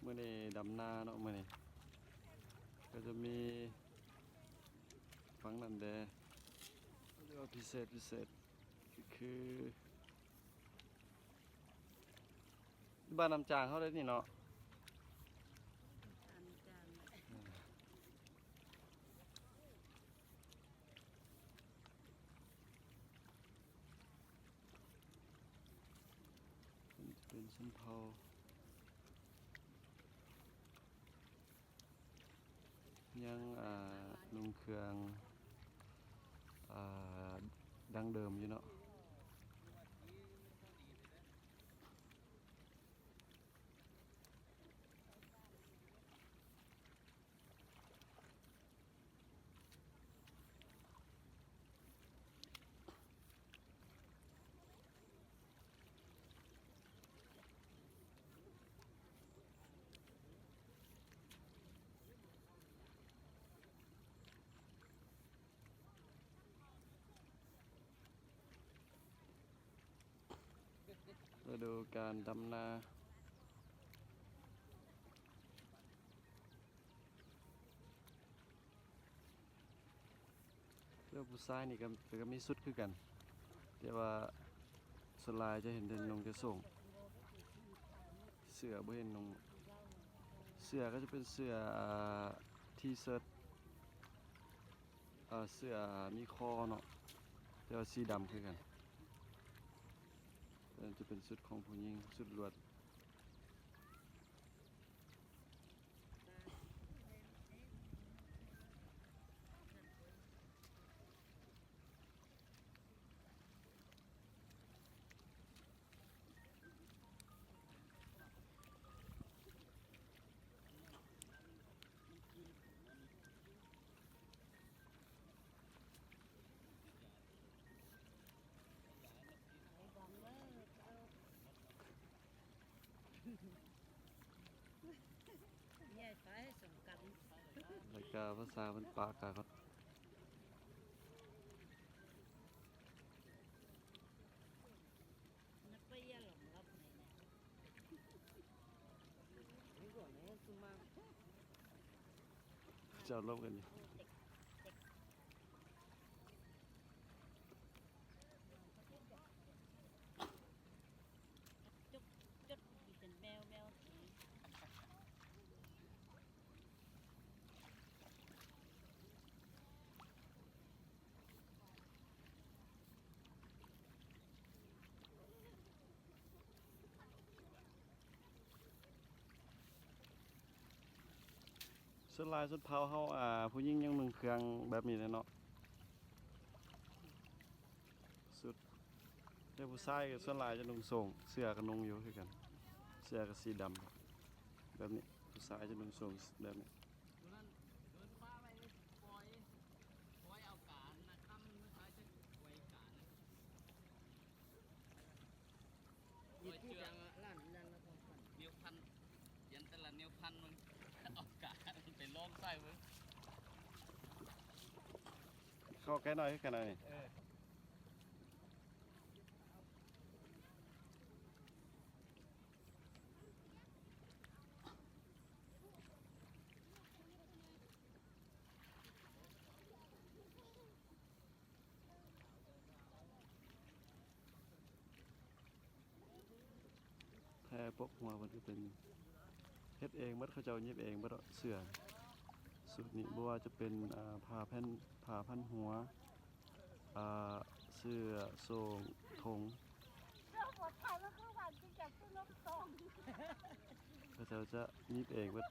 ມື້ນີ້ດຳນາເນາະ ມື້ນີ້ກໍຈະມີຝັ່ງນັ້ນແດ່ ເອີ້ນວ່າພິເສດ ພິເສດ ຄືບ້ານນ້ຳຈາງເຮົາໄດ້ນີ້ເນາະ ເປັນຊົນເຜົ່າ ຍັງ ອ່າ ນຸ່ງເຄື່ອງ ອ່າ ດັ້ງເດີມຢູ່ເນາະ. ລະດູການດຳນາ. ແລ້ວຜູ້ຊາຍນີ້ກໍ ກໍມີຊຸດຄືກັນ ແຕ່ວ່າສ່ວນຫຼາຍຈະເຫັນແຕ່ນຸ່ງແຕ່ໂສ້ງ ເສື້ອບໍ່ເຫັນນຸ່ງ. ເສື້ອກໍຈະເປັນເສື້ອ ອ່າ ທີເຊີດ ເອີ ເສື້ອມີຄໍເນາະ ແຕ່ວ່າສີດຳຄືກັນ. ອັນນັ້ນຈະເປັນຊຸດຂອງຜູ້ຍິງ ຊຸດລວດ. ແລ້ວກໍພາສາເພິ່ນປາກາ ເຈົ້າລົມກັນຢູ່. ສ່ວນຫຼາຍຊົນເຜົ່າເຮົາ ອ່າ ຜູ້ຍິງຍັງນຸ່ງເຄື່ອງແບບນີ້ແຫຼະເນາະ ຊຸດ. ແຕ່ຜູ້ຊາຍກໍສ່ວນຫຼາຍຈະນຸ່ງໂສ້ງ ເສື້ອກໍນຸ່ງຢູ່ຄືກັນ ເສື້ອກໍສີດຳແບບນີ້. ຜູ້ຊາຍຈະນຸ່ງໂສ້ງແບບນີ້. ເອົາການນະຄຳ ມື້ຊາຍຈະໄວ້ການນະ ໄວ້ເຈື່ອງ ແນວພັນ ປ່ຽນແຕ່ລະແນວພັນມັນ ເອົາການໄປລອງໃສ່ເບິ່ງ. ເຂົ້າໃກ້ໜ້ອຍຄືກັນອັນນີ້. ເອີ. ແພປົກຫົວເພິ່ນກໍເປັນ ເຮັດເອງເບິດ ເຂົາເຈົ້າຫຍິບເອງເບິດເນາະ ເສື້ອຊຸດນີ້ ບໍ່ວ່າຈະເປັນ ອ່າ ຜ້າແຜ່ນ ຜ້າພັນຫົວ ອ່າ ເສື້ອ ໂສ້ງ ຖົງ ເຂົາເຈົ້າຈະຫຍິບເອງເບິດ.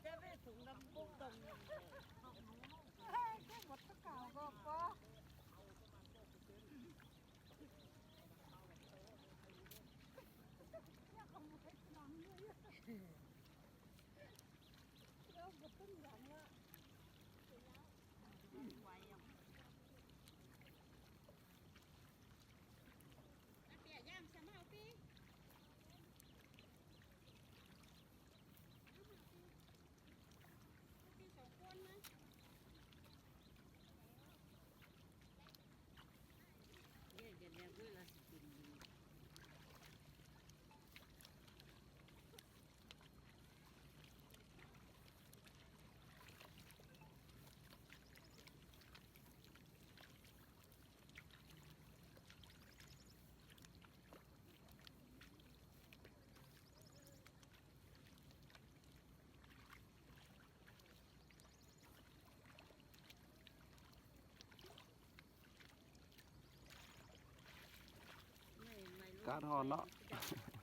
ກາດຮ້ອນເນາະ.